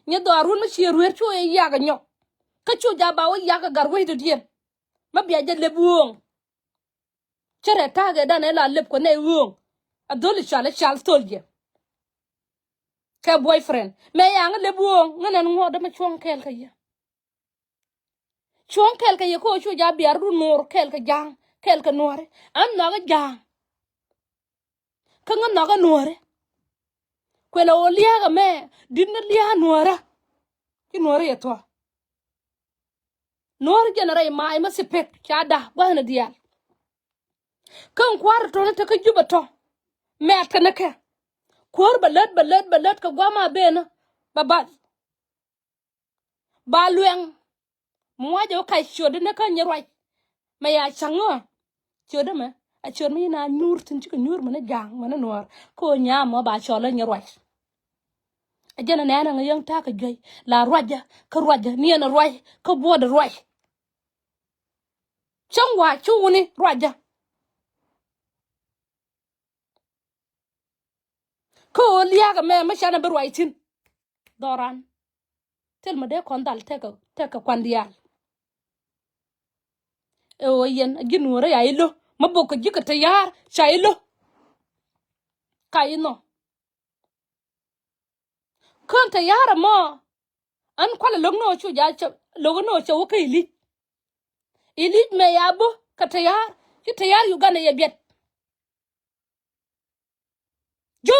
Nyɛ dhɔaarun mi ciɛ rueer cu i̱ yak ɛ nyɔk. Kä cu ja̱ ba wä yak ɛ gat wecdädiɛn. Ma bia jɛ lep ɣööŋ. Cä rɛɛ ta̱a̱ gɛ dan ɛ la lep kɔ nɛ ɣööŋ. A dholi cal ɛ cal thol jɛ. Kɛ boyfriend mɛ yaŋ lep ɣööŋ ŋän ɛn ŋuɔ̱t dämɛ cuɔ̱ŋ kɛɛl kɛ yɛ. Cuɔ̱ŋ kɛɛl kɛ yɛ kä ɣöö cu ja̱ biar run nuɔɔr kɛɛl kɛ ja̱a̱ŋ kɛɛl kɛ nuɔ̱ɔ̱ri. Ɛn nhɔakä ja̱a̱ŋ. Kä ŋä nhɔakä nuɔ̱ɔ̱ri. Kuɛlɛ ɣöö lia̱a̱k ɛmɛ di̱t ni lia̱a̱k nuɔ̱ɔ̱rä. Ci nuɔ̱ɔ̱ri yɛ thuɔ̱k. Nuɔ̱ɔ̱ri jɛn rɛy mac mä thipek ca da̱ gua̱thni diaal. Kä ɛn kua̱r tɔ̱ni te kä Jubɛ tɔ̱. Mɛ̈t kɛ ni kɛ. Kuäär bɛ lät bɛ lät bɛ lät kɛ gua̱a̱th ma benä. Bɛ bath. Ba luɛŋ. Mi wa̱cɛ wä kac ciötdä ni kä nyɛ ruac. Mɛ ya ca̱ŋ ɣä. Ciötdä mɛ a ciöt mi na nyuur thi̱n cikɛ nyuur mɛ ni ja̱a̱ŋ mɛ ni nuɔ̱ɔ̱r kä ɣöö nyaam mɔ ba cɔl ɣä nyɛ ruac. Ɛ jɛn ɛ nɛɛnɛ ŋä yäŋ ta̱a̱ kɛ juey la ruacä kä ruacä ni ɛn ɛ ruac kä buɔ̱ɔ̱dɛ ruac. Cäŋ wa cu wuni ruacä. Kä ɣöö lia̱a̱k ɛmɛ mi canɛ bi ruac thi̱n. Dhɔran thil mi dee kɔn dhal tekɛ tekɛ kuan diaal. Ɛ ɣöö yɛn a ji̱ nuɔ̱ɔ̱rä ya i̱ lo̱ mi bok kɛ ji̱ kɛ te ya̱a̱r ca i̱ lo̱. Ka i̱ nhɔ kään te ya̱a̱r ɛmɔ. Ɣän kualɛ lo̱k ni ɣöö cu ja̱ cä lo̱k ni ɣöö cä wä kä ili̱c. Ili̱c mɛ ya bä kɛ te ya̱a̱r ci te ya̱a̱r Uganda yɛ biɛt. Ju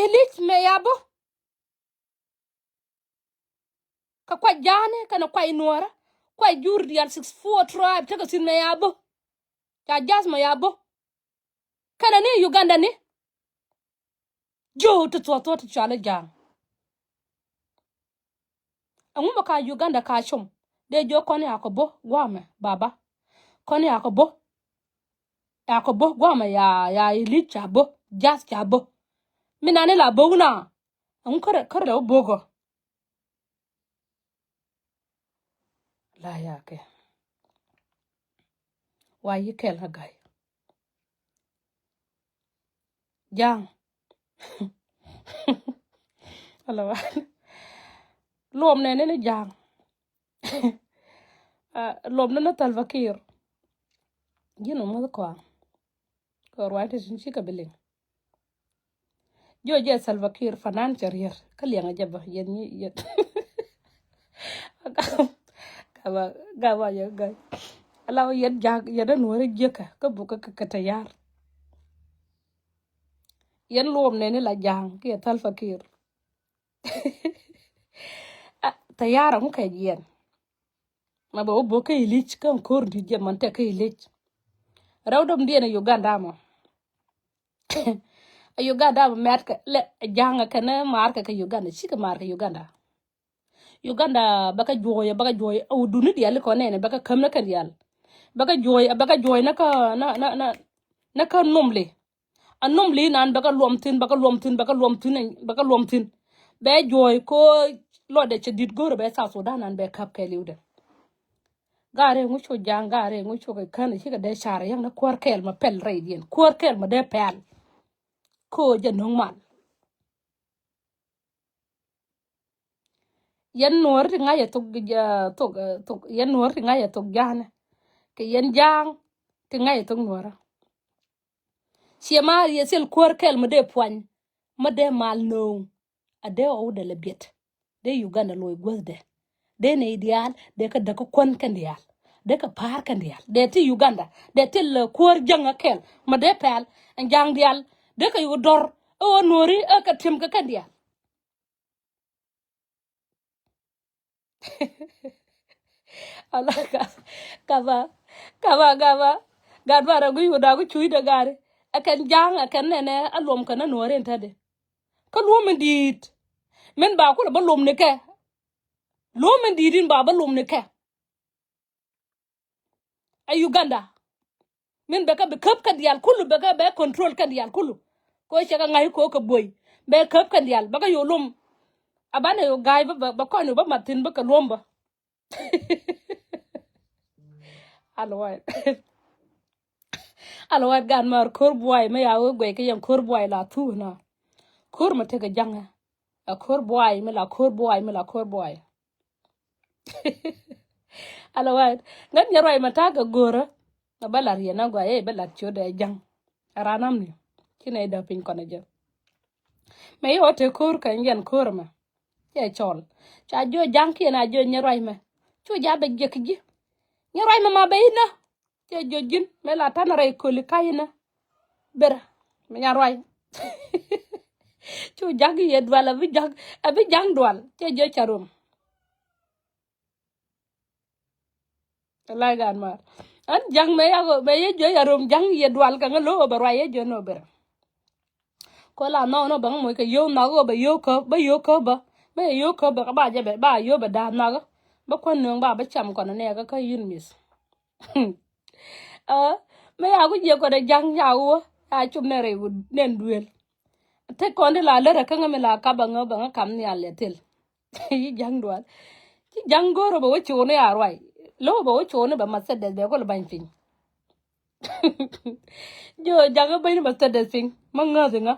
ilic mɛ ya bä. Kɛ kuac ja̱a̱ni kɛnɛ kuac nuɔ̱ɔ̱rä kuac jur diaal six four tribe tekɛ thi̱n mɛ ya bä. Ca ja̱th mɛ ya bä. Kɛnɛ ni Uganda ni. Ji̱ ti thuɔ̱k thuɔ̱k ti cɔal i̱ ja̱a̱ŋ. Ɛŋu mi ka Uganda ka com dee jiök kɔn ya kɛ bo̱ guamɛ baba. Kɔn ya kɛ bo̱ ya kɛ bo̱ guamɛ ya ya ilic ca bo̱ jath ca bo̱. Mi nani la bo̱ wuna ɛŋu kärɛ kärɛ lɛ wä bo̱ gɔ. La ya kɛ wa yi kɛl a ga̱y. Ja̱a̱ŋ. Ala wa luɔm nɛni ni ja̱a̱ŋ. Luɔm nɛni Salva Kiir. Ji̱n ɔ muth kɔaŋ kɛ ruac ti tin cikɛ bi liŋ. Jiɔ jɛ Salva Kiir fanan cɛ rier kä liɛŋ a jɛ bä yɛn nyi yɛn. Gaba gaba yɛ gai. Ala yɛn jak yɛn a nuɔri jiɛkä kä buk kä kä tayar. Yɛn luɔm nɛni la ja̱a̱ŋ kiɛ Salva Kiir. Tayar a ŋu kɛ jiɛn. Ma bɛ wä bo̱k kä ilic kä ko̱r di̱t jɛ man tɛk kä ilic. Rɛw dɔm diɛn a Uganda mɔ. A Uganda mɔ mɛt kɛ lɛ ja̱a̱ŋ kɛn maar kɛ kɛ Uganda cikɛ maar kɛ Uganda. Uganda bɛ kɛ juɔy bɛ kɛ juɔy a wuduni diali kɔ nɛnɛ bɛ kɛ käm ni kɛn dial. Bɛ kɛ juɔy bɛ kɛ juɔy ni kä ni ni ni ni kä nomli. A nomli nan bɛ kɛ luɔm thin bɛ kɛ luɔm thin bɛ kɛ luɔm thin bɛ kɛ luɔm thin. Bɛ juɔy ko lɔdɛ cɛ dit go̱rɛ bɛ South Sudan nan bɛ kap kɛɛliwdɛ. Gaari ŋu cu ja̱a̱ŋ gaari ŋu cu kɛ kän cikɛ dee car yäŋ ni kuäär kɛɛl ma pɛl rɛydiɛn kuäär kɛɛl ma dee pɛl. Ko jɛ no̱ŋ mal. Yɛn nuɔ̱ɔ̱ri ti ŋa̱cɛ thok thok thok yɛn nuɔ̱ɔ̱ri ti ŋa̱cɛ thok ja̱a̱nɛ kɛ yɛn ja̱a̱ŋ ti ŋa̱cɛ thok nuɔ̱ɔ̱rä. Ciɛ ma yɛ thil kuäär kɛl mi dee puany mi dee mal no̱o̱ŋ. A dee ɣɔw dee lɛ biɛt dee Uganda lo̱o̱c guäthdɛ. Dee nɛy diaal dee kä däk kä kuän kɛn diaal dee kä pa̱a̱r kɛn diaal dee ti Uganda dee thil kuäär jäŋ ɛ kɛl mi dee pɛl. Ɛn ja̱a̱ŋ diaal dee kä yuk dɔ̱r ɛ ɣöö nuɔ̱ɔ̱ri ɛ kɛ ti̱em kɛ kɛn diaal. Ala ka kaba kaba kaba gat bara gui wä dagu cuy de gari. Ɛ kɛn ja̱a̱ŋ ɛ kɛn nɛnɛ a luɔm kɛn a nuɔ̱ɔ̱ri ɛn tätdɛ. Kä luɔm in di̱i̱t min ba kulɛ bä luɔm ni kɛ. Luɔm in di̱i̱t in ba bä luɔm ni kɛ. A Uganda min bɛ kɛ bi käp kɛ diaal kulu bɛ kɛ bɛ control kɛ diaal kulu. Ko cɛ kɛ ŋa̱c ko kɛ buɔy bɛ käp kɛ diaal bɛ kɛ yo̱o̱ lom. A banɛ yo̱o̱ ga̱a̱c bä bä kɔn yo̱o̱ bä mat thi̱n bä kɛ luɔ̱m bä. Alway alway gan mar ko̱r buay mi ya wee guɛy kɛ yɛn ko̱r buay la thuuk na. Ko̱r ma tekɛ jaŋɛ. A ko̱r buay mi la ko̱r buay mi la ko̱r buay. Ala wa̱a̱ ŋän nyɛ ruac ma ta̱a̱ kɛ go̱o̱rä. Ŋä bä lat yɛn a gua̱a̱ yɛ bä lat ciötdɛ ja̱ŋ. A ran amni ci nɛy däk piny kɔn a jɛ. Mɛ yɛ wä te ko̱o̱r kɛ nyɛn ko̱o̱r mɛ. Cɛ cɔl ca jiö ja̱ŋ kiɛn a jiö nyɛ ruac mɛ. Cu ja̱ bɛ jiɛk ji̱ nyɛ ruac mɛ ma bɛ inä. Cɛ jiö ji̱n mɛ la ta̱n rɛy köli ka̱c inä. Ber mi nya ruac. Cu ja̱ŋ yɛ dual a bi ja̱ŋ a bi ja̱ŋ dual cɛ jiö ca rom. Lai gan mar an ja̱ŋ mɛ yak mɛ yɛ jiö ca rom ja̱ŋ yɛ dual kɛ ŋä lo̱k ɔ bɛ ruac yɛ jiö nɔ ber. Ko la nhɔk nɔ bɛ ŋä moc kɛ yio̱w nhɔk ɔ bɛ yio̱w käp bä yio̱w käp bä mɛ yɛ yio̱w käp bä kä ba jɛ bɛ ba yio̱w bɛ da̱a̱ nhɔk bä kuän nööŋ ba bä cam kɔn nɛ kä kä yun miss. Ɛ mɛ ya ku jiɛ kɔn ɛ ja̱ŋ ya wä. a cop nɛ rɛy wut nɛn duël. Tek kɔn di la lärä kä ŋä mi la kap a ŋä bɛ ŋä kam nhial lɛ thil. Yi ja̱ŋ dual. Ci ja̱ŋ go̱o̱r bɛ wä cuuni a ruay. Lo̱w bɛ wä cuuni bɛ Mercedes bɛ kol ba̱ny piny. Jo ja̱ŋ bäny ni Mercedes piny. Ma ŋäth ŋä.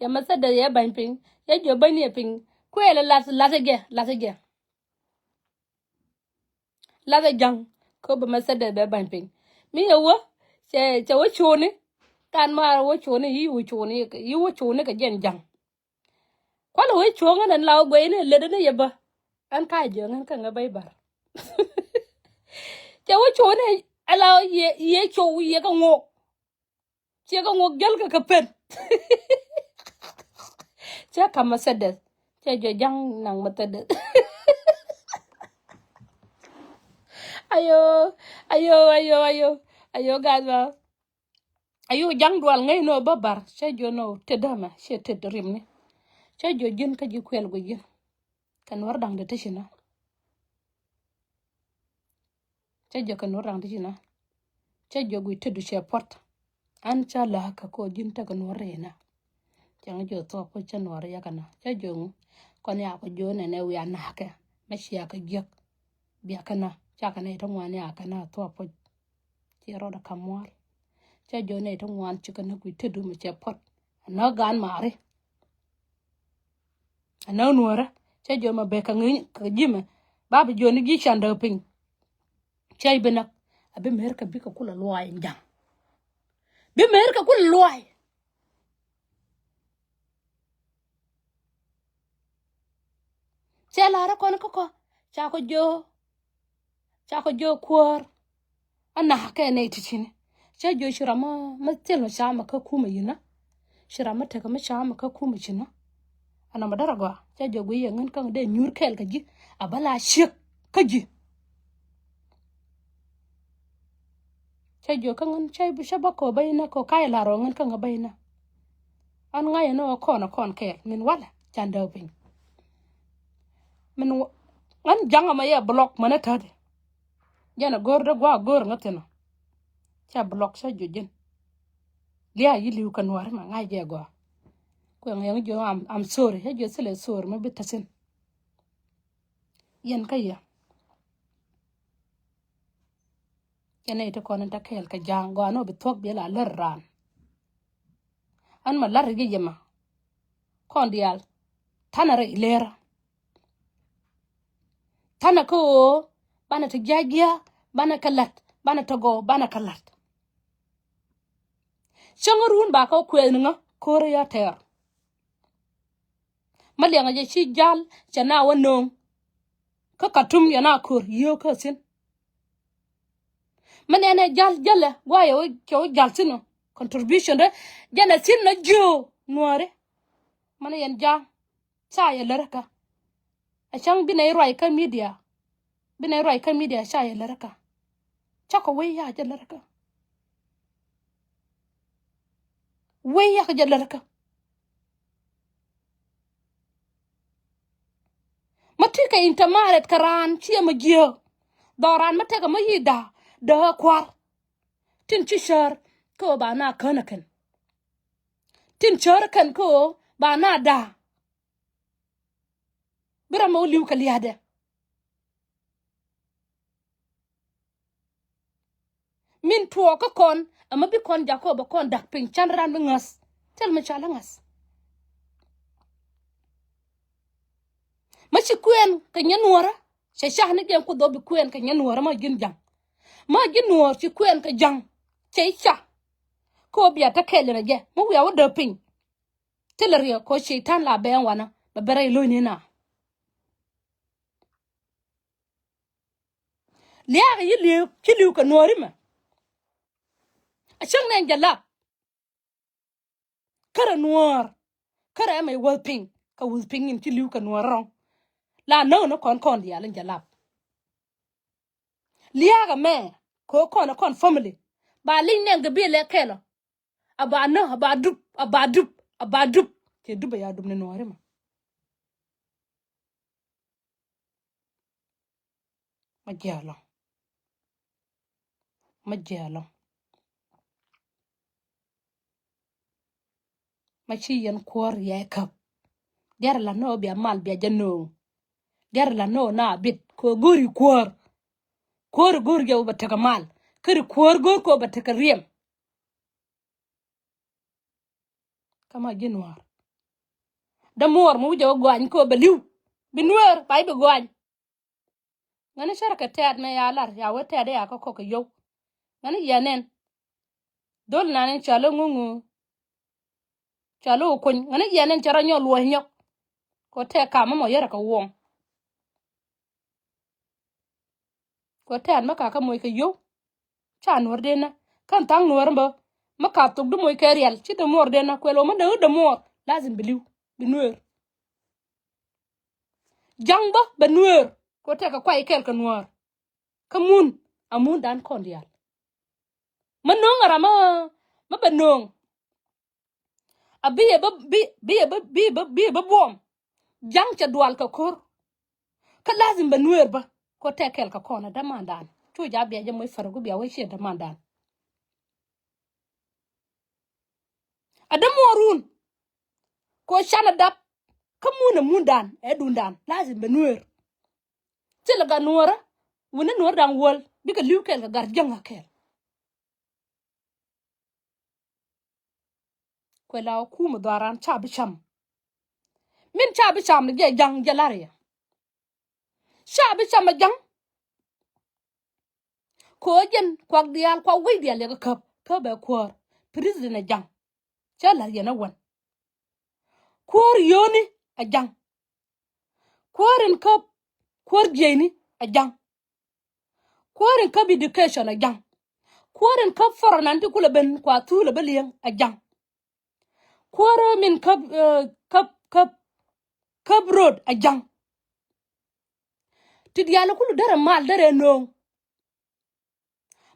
Ya Mercedes ya ba̱ny piny. Ya jo bäny ni ya piny. Kuɛl lat lat jɛ lat jɛ. Lathɛ ja̱ŋ kä bɛ Mercedes bɛ ba̱ny piny. Mi yɛ wä cɛ cɛ wä cuuni. Kan ma wä cuuni yi wä cuuni yi wä cuuni kɛ jɛn ja̱ŋ. Kualɛ wä cuɔ̱ŋ ɛn ɛn la wä guɛy ni lɛt ni yɛ bä. Ɛn ka jɛ ŋän kä ŋä bä i̱ bar. Cɛ wä cuuni ɛ la wä yɛ yɛ cuw yɛ kä ŋuɔk. Ciɛ kä ŋuɔk jäl kɛ kɛ pen. Cɛ kam Mercedes. Cɛ jɔ ja̱ŋ naŋ Mercedes. Ayo, ayo, ayo, ayo. Ayo, guys, ma. Ayo, ja̱ŋ dual ŋäc nɔ bä bar. Cɛ jɔ nɔ tet dämɛ. Cɛ tet rimni. Cɛ jɔ ji̱n kä ji̱ kuɛl guic ji̱n. Kɛ nuɔr da̱ŋ dee te ci nɔ. Cä jiök kɛ nuɔ̱r raŋ ti ci na. Cä jiök wi̱i̱ tetdu cɛ puɔ̱t. An cä la̱a̱k kɛ kɔ ji̱n tekɛ nuɔ̱r rɛy na. Cäŋ jiök thuɔ̱k puɔ̱t cä nuɔ̱r riɛk kɛ na. Cä jiök ŋu. Kɔn ya kɔ jiök nɛnɛ wi̱i̱ a na̱a̱kɛ. Mɛ cia kɛ jiök. Bia kɛ na. Ca kɛ nɛy ti ŋuan ya kɛ na thuɔ̱k puɔ̱t. Ci rɔɔdɛ ka̱m mua̱a̱r. Cä jiök nɛy ti ŋuan cikɛ näk wi̱i̱ tetdu mɛ cɛ puɔ̱t. Näk gaan maari. Anäk nuɔ̱ɔ̱rä cä jiök mɛ bek kɛ ŋi̱ny kɛ ji̱ mɛ ba bi jiök ni ji̱ can däk piny. Cä ji̱ bi näk a bi mer kɛ bikɛ kulɛ luaac in ja̱ŋ. Bi mer kɛ kulɛ luaac. Cɛ la̱rä kɔn kä kɔ ca kɔ jiök. Ca kɔ jiök kuäär. A na̱a̱kɛ nɛy ti cini. Cä jiök ci ram mä thil mɛ ca̱a̱mɛ kä kumɛ yi̱n na. Ci ram mä tekɛ mä ca̱a̱mɛ kä kumɛ ci na. Ɛn ɔmɔ därɛ gɔaa cä jiök guiy yɛ ŋän kä ŋä dee nyuur kɛɛl kä ji̱. A bä la ciek kä ji̱. Cä jiök kä ŋän cä bi cä bä kɔ bä inä kɔ ka̱c la̱r ɔ ŋän kä ŋä bä inä. An ŋa̱c ɛn ɔ kɔn ɔ kɔn kɛɛl min walɛ can däk piny. Min ŋän ja̱ŋ ɛmɛ yɛ block mänä tätdɛ. Jɛn a go̱r dee gua̱a̱k go̱r ŋä thi̱n ɔ. Cɛ block cä jiök ji̱n. Lia̱a̱ yi li̱w kɛ nuɔ̱ɔ̱ri mɛ ŋa̱c jɛ gɔaa. Kuɛ ŋä yɛn jiök am am sorry cä jiök thilɛ sorry mɛ bi te thi̱n. Yɛn kä yɛ. Cɛ nɛy ti kɔn in te kɛɛl kɛ ja̱a̱ŋ gɔaa ni ɔ bi thuɔ̱k biɛ la lär raan. An mɛ la̱r ji̱ yɛ mɛ. Kɔn diaal. Tha̱nɛ rɛy lërä. Tha̱nɛ kä ɣöö banɛ te jiac jia̱a̱k banɛ kɛ la̱t banɛ te gɔw banɛ kɛ la̱t. Cäŋ run ba kä kuɛth ni ŋä ko̱rä ya tɛɛr. Mä liɛŋɛ jɛ ci jal cɛ na wä no̱o̱ŋ. Kä Katum yɛ na ko̱r yio̱o̱k kä thi̱n. Mä nɛnɛ jal jälɛ guayɛ wä cɛ wä jal thi̱n ɔ contribution dee jɛn ɛ thi̱n nɔ jiöö nuɔ̱ɔ̱ri. Mä ni yɛn ja̱a̱ŋ ca yɛ lär kä. Ɛ cäŋ bi nɛ i̱ ruac kä media. Bi nɛ i̱ ruac kä media ca yɛ lär kä. Cakɔ wee ya jɛ lär kä. Wee ya jɛ lär kä. Mä ti kɛ intermarried kɛ raan ciɛ mä jiääk. Dhɔk raan mä tekɛ mä yi̱ da̱a̱ dee kua̱r. Tin ci cär kä ɣöö ba na kän ɛ kɛn. Tin cär ɛ kɛn kä ɣöö ba na da̱a̱. Bi ram ɛ wä li̱w kɛ lia̱a̱dɛ. Min tuɔɔk kä kɔn ɛmɛ bi kɔn jakä ɣöö bɛ kɔn da̱k piny can ran bi ŋäth. Thil mi ca lä ŋäth. Mä ci kuɛn kɛ nyɛ nuɔ̱ɔ̱rä cɛ ca ni jɛn kuoth ɣöö bi kuɛn kɛ nyɛ nuɔ̱ɔ̱rä mä ji̱n ja̱ŋ. Mä ji̱n nuɔ̱ɔ̱r ci kuɛn kɛ ja̱ŋ cɛ ca. Kä ɣöö bia te kɛɛl in a jɛ mä wiaa wä däk piny. Thilɛ riɛk kɛ ɣöö ci ta̱n la bɛɛŋ wanä bɛ bɛ rɛy lo̱c ni na. Lia̱a̱kɛ yi li̱w ci li̱w kɛ nuɔ̱ɔ̱ri mɛ. A cäŋ nɛn jɛ lap. Kärɛ nuɔ̱ɔ̱r kärɛ ɛmɛ i̱ wäth piny kɛ wäth piny in ci li̱w kɛ nuɔ̱ɔ̱r rɔ̱ŋ. La näk ni kɔn kɔn diaal in jɛ lap. Lia̱a̱kɛ mɛ kɛ ɣöö kɔn ɛ kɔn family ba li̱ny nɛn gɛ bi lɛ kɛl ɔ. A ba nä a ba dup a ba dup a ba dup. Cɛ dup a ya dup ni nuɔ̱ɔ̱ri mɛ. Ma jiɛ alɔ. Ma jiɛ alɔ. Ma ci yɛn kuäär yɛ käp. Diɛr la nɔ bia mal bia jɛ nööŋ. Diɛr la nɔ na bit kɛ go̱ri kuäär. Kuäär go̱ri jɛ wä bɛ tekɛ mal. Käri kuäär go̱r kɛ wä bɛ tekɛ riɛm. Kä ma ji̱ nuäär. Dämuɔɔr mi wi̱cɛ wä gɔany kɛ wä bɛ li̱w. Bi nuäär ba i̱ bi gɔany. Ŋäni cärɛ kɛ tɛ̈t mɛ ya lar ya wee tɛ̈t ya kä kɔk kɛ yio̱w. Ŋäni yɛ nɛn. Dhol nan in cɔal i̱ ŋuŋu. Cɔal i̱ wä kuny ŋäni yɛ nɛn cɛ rɔ nyɔk luɔ̱c nyɔk. Kɛ wä tɛ̈t kam mɛ mɔ yärɛ kɛ wuɔ̱ŋ. Kɛ wä tɛ̈t mɛ ka kä moc kɛ yio̱w. Ca nuɔ̱r denä kän tha̱a̱ŋ nuɔ̱r bä. Mɛ ka thok di moc kɛ riɛl ci dämuɔɔr denä kuɛl wä mɛ däŋ i̱ dämuɔɔr. Lazim bi li̱w bi nuëër. Ja̱ŋ bä bɛ nuëër kɛ wä tɛkɛ kuay kɛɛl kɛ nuäär. Kä mun a mun dan kɔn diaal. Mä no̱o̱ŋ a ram mä bɛ no̱o̱ŋ. A bi yɛ bä bi bi yɛ bä bi bä bi yɛ bä buɔm. Ja̱ŋ cɛ dual kɛ ko̱r. Kä lazim bɛ nuëër bä kɛ wä tɛk kɛɛl kɛ kɔn a dämandan. Cu ja̱ bia jɛ moc fär gu bia wee ciɛ dämandan. A dämuɔɔrun. Kɛ wä can a dap kä mun a mundan ɛ dundan lazim bɛ nuëër. Thilɛ gat nuɔ̱ɔ̱rä. Wi̱ni nuɔ̱ɔ̱r da̱ŋ wäl bikɛ li̱w kɛl kɛ gat jäŋ a kɛl. Kuɛ la wä kumɛ dhɔaran ca bi cam. Min ca bi cam ni jɛ ja̱ŋ jɛ la̱r yɛ. Ca bi cam a ja̱ŋ. Kɛ wä jɛn kuak diaal kuak wec diaal yɛ kä käp käp ɛ kuäär. President a ja̱ŋ. Cä la̱r yɛn a wän. Kuäär yio̱o̱ni a ja̱ŋ. Kuäär in käp kuäär jiɛcni a ja̱ŋ. Kuäär in käp education a ja̱ŋ. Kuäär in käp foreign nan ti kulɛ ben kua thulɛ bä li̱eŋ a ja̱ŋ. Kuäär min käp käp käp käp road a ja̱ŋ. Ti diaal kulu derɛ mal derɛ no̱o̱ŋ.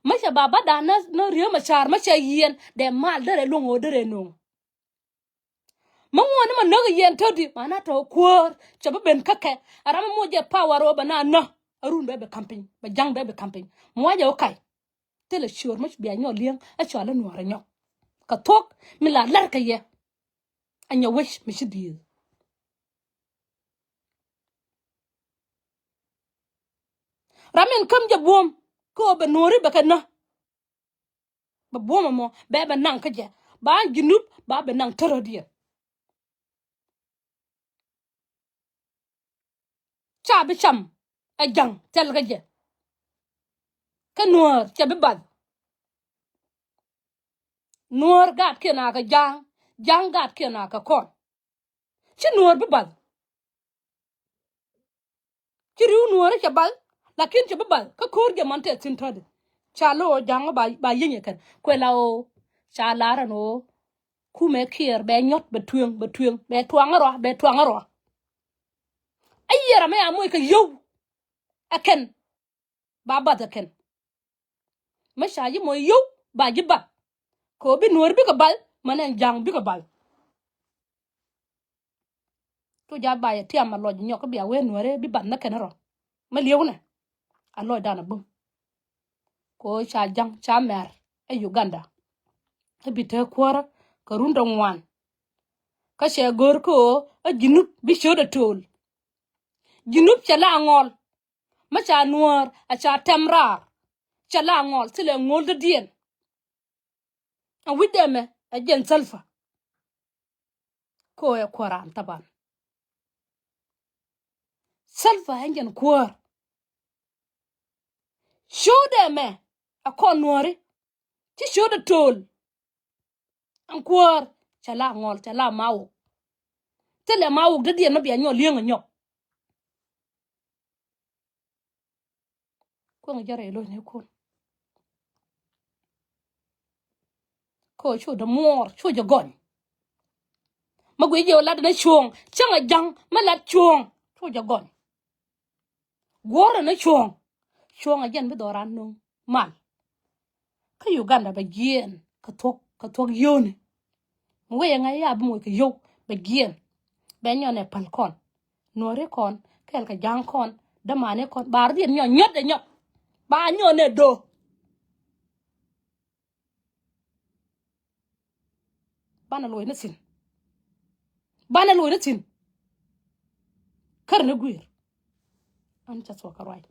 Mä cɛ ba ba da̱a̱n na riee ma ca̱a̱r mä cɛ yiɛn dee mal derɛ luɔ̱ŋ ɣöö derɛ no̱o̱ŋ. Mä ŋuɔ̱ɔ̱ni ma näk yɛn tätdi mana tɔ̱ kuäär cɛ bi ben kä kɛ. A ram mi moc jɛ power ɣöö bɛ na nä a run bɛ bi ka̱m piny bɛ ja̱ŋ bɛ bi ka̱m piny. Mua̱cɛ ɣöö kac. Thilɛ ciöör mi bia nyɔk li̱eŋ a cɔal i̱ nuɔ̱ɔ̱r a nyɔk. Kɛ thuɔ̱k mi la la̱r kɛ yɛ. A nyɛ wec mi ci dhieth. Ram in käm jɛ buɔ̱m kä ɣöö bɛ nuɔ̱ɔ̱ri bɛ kɛ nä. Bɛ buɔ̱m ɛmɔ bɛ bɛ naŋ kä jɛ ba ji̱ nup ba bɛ naŋ tärä diɛ. Ca bi cam ɛ ja̱ŋ thil kä jɛ. Kä nuäär cɛ bi bath. Nuäär gatkiɛn a kɛ ja̱a̱ŋ ja̱a̱ŋ gatkiɛn a kɛ kɔn. Ci nuäär bi bath. Ci ri̱w nuäärä cɛ bath. Lakin cɛ bi bath kä ko̱r jɛ man tɛth thi̱n tätdɛ. Ca lo̱ ja̱a̱ŋ ba ba yieny ɛ kɛn kuɛ la ɣöö ca lar ɛn ɣöö kumɛ kiɛɛr bɛ nyɔ̱t bɛ tueŋ bɛ tueŋ bɛ tuaŋ ɛ rɔa bɛ tuaŋ ɛ rɔa. A yiɛr amɛ a moc kɛ yio̱w. Ɛ kɛn ba bath ɛ kɛn. Mä ca ji̱ mɔ yio̱w ba ji̱ bath. Kɛ ɣöö bi nuäär bikɛ bath mɛ nɛn ja̱a̱ŋ bikɛ bath. Cu ja̱ ba yɛ tiam a lɔc nyɔk kä bia wee nuäärɛ bi bath nä kɛn rɔ. Mä li̱ewnɛ a lɔcdan a bum. Kɛ ɣöö ca ja̱ŋ ca mɛr ɛ Uganda. Ɛ bi te kuäärä kɛ run dɔ̱ŋ ŋuan. Kä cɛ go̱o̱r kä ɣöö ɛ Junub bi ciötdɛ to̱o̱l. Junub cɛ la ŋɔl. Mä ca nuäär a ca tɛm raar. Cɛ la ŋɔl thilɛ ŋo̱o̱l dädiɛn. Ɛ wi̱cdɛ mɛ ɛ jɛn Salva. Kä ɛ kuäär an thaban. Salva ɛ jɛn kuäär. Ciötdɛ mɛ ɛ kɔn nuääri. Ci ciötdɛ to̱o̱l. Ɛn kuäär cɛ la ŋɔl cɛ la mawok. Thilɛ mawok dädiɛn mi bia nyɔk li̱eŋ ɛ nyɔk. Kueŋ jɛ rɛy lo̱cnikun. Kä cu dämuɔɔr cu jɛ gɔny. Mä guic jɛ wä lat ni cuɔ̱ɔ̱ŋ cäŋ a ja̱ŋ mä lat cuɔ̱ɔ̱ŋ cu jɛ gɔny. Guɔ̱rɛ ni cuɔ̱ɔ̱ŋ. Cuɔ̱ɔ̱ŋ a jɛn bi dhɔran nuŋ mal. Kä Uganda bɛ jiɛɛn kɛ thuɔ̱k kɛ thuɔ̱k yio̱o̱ni. Mi wee ŋa̱c ya bi moc kɛ yio̱w bɛ jiɛɛn. Bɛ nyɔn ɛ päl kɔn nuɔ̱ri kɔn kɛɛl kɛ ja̱a̱ŋ kɔn dämani kɔn ba rɔ̱diɛn nyɔn nyɔt ɛ nyɔk. Ba nyɔn ɛ do̱. Banɛ luɔc ni thi̱n. Banɛ loc ni thi̱n. Kär ni gui̱i̱r. An ca thuɔ̱k kɛ ruac.